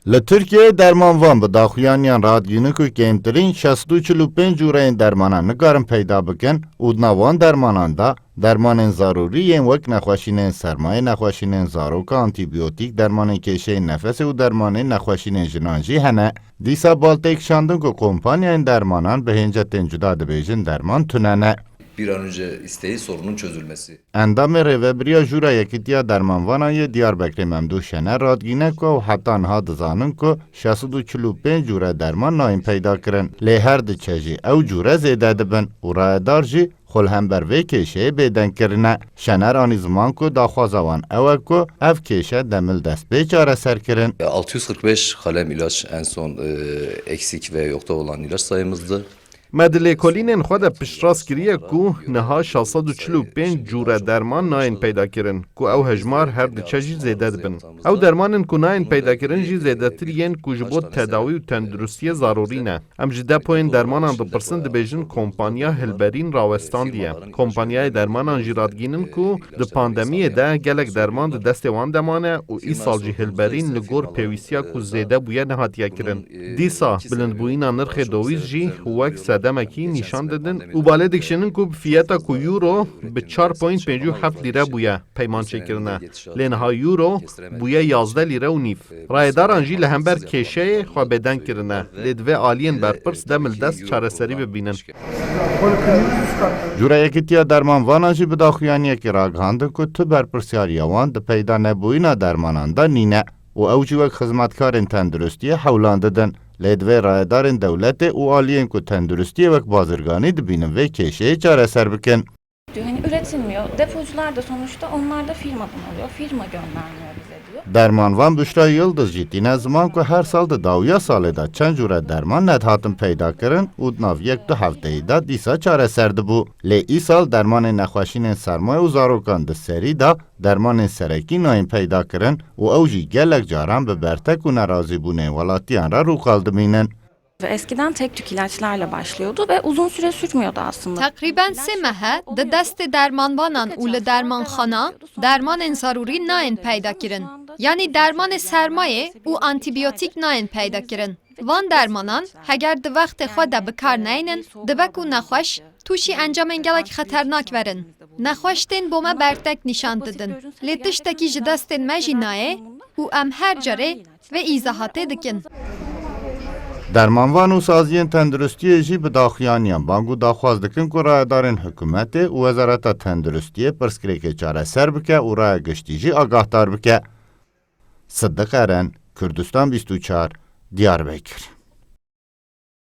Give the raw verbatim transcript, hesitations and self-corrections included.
Li Tirkiyeyê dermanvan bi daxuyaniyan radgînin ku kêmtirîn şeş sed û çil û pênc cûreyên dermanan nikarin peyda bikin û di nav wan dermanan de dermanên zarûrî yên wek nexweşînên sermayê, nexweşînên zaroka, antîbiyotîk, dermanên kêşeyên nefesê û dermanên nexweşînên jinan jî hene. Dîsa bal tê kişandin ku kompanyayên dermanan bi hênce tên cuda dibêjin derman tune ne. Bir an önce isteği sorunun çözülmesi. Endamê Rêvebiriya Jûra Yekîtiya Dermanvanan yê Diyarbekirê Memdû Şener radgîne ku ew heta niha dizanin ku şeş sed û çil û pênc cûre derman nayên peyda kirin. Lê her diçe jî ew cûre zêde dibin û rayedar jî xwe li hember vê kêşeyê bêdeng kirine. Şener anî ziman ku daxwaza wan ew e ku ev kêşe demildest bê çareserkirin. Altı yüz kırk beş kalem ilaç en son, e, eksik ve yokta olan ilaç sayımızdı. Me di lêkolînên xwe de piştrast kiriye ku niha şeş sed û çil û pênc cûre derman nayên peyda kirin, ku ew hejmar her diçe jî zêde dibin. Ew dermanên ku nayên peyda kirin jî zêdetir yên ku ji bo tedawî û tenduristiyê zarûrî ne. Em ji depoyên dermanan dipirsin, dibêjin kompanya hilberîn rawestandiye. Kompanyayê dermanan jî radgînin ku di pandemiyê de gelek derman di destê wan de mane û îsal jî hilberîn li gor pêwîstiya ku zêde bûye nehatiye kirin. Dîsa bilindbûyîna nirxê dowîz jî wek sedemekî nîşan didin û balê dikişînin ku bi fiyeta ku euro bi çar point pêncî û heft lîre bûye peyman çêkirine, lê niha euro bûye yazdeh lîre û nîv. Rayedaran jî li hember kêşeyê xwe bêdeng kirine, lê divê aliyên berpirs demildest çareserî bibînin. Cûre Yekîtiya Dermanvanan jî bi daxuyaniyekê ragihandin ku tu berpirsyariya wan di peyda nebûyîna dermanan de nîne û ew jî wek xizmetkarên tenduristiyê hewlan didin. Lê divê rayedarên dewletê û aliyên ku tenduristiyê wek bazirganî dibînin vê kêşeyê çareser bikin. Diyor. Hani üretilmiyor. Depocular da sonuçta onlar da firmadan alıyor. Firma göndermiyor bize diyor. Dermanvan Büşra Yildiz jî tîne ziman ku her sal di dawiya salê de çend cûre derman nedihatin peyda kirin û di nav yek du hefteyî de dîsa çareser dibû. Lê îsal dermanên nexweşînên sermayê û zarokan di serî de dermanên serekî nayên peyda kirin û ew jî gelek caran bi bertek û nerazîbûnên welatiyan re rûxal dimînin. Ve eskiden tek tük ilaçlarla başlıyordu ve uzun süre sürmüyordu aslında. Teqrîben sê meh e di destê dermanvanan û li dermanxana dermanên zarûrî nayên peyda kirin. Yanî dermanê sermayê û antîbiyotîk nayên peyda kirin. Van dermanan heger di wextê xwe de bi kar neynin, dibe ku nexweş tûşî encamên gelek xeternak werin. Nexweş tên bo me bertek nîşan didin. Lê tiştekî ji destên me jî nayê û em her carê vê îzahatê dikin. Dermanvan û saziyên tenduristiyê jî bi daxuyaniyan bang û daxwaz dikin ku rayedarên hikûmetê û Wezareta Tenduristiyê pirsgirêkê çareser bike û raya giştî jî agahdar bike. Siddiq Eren, Kurdistan bîst û çar, Diyarbekir.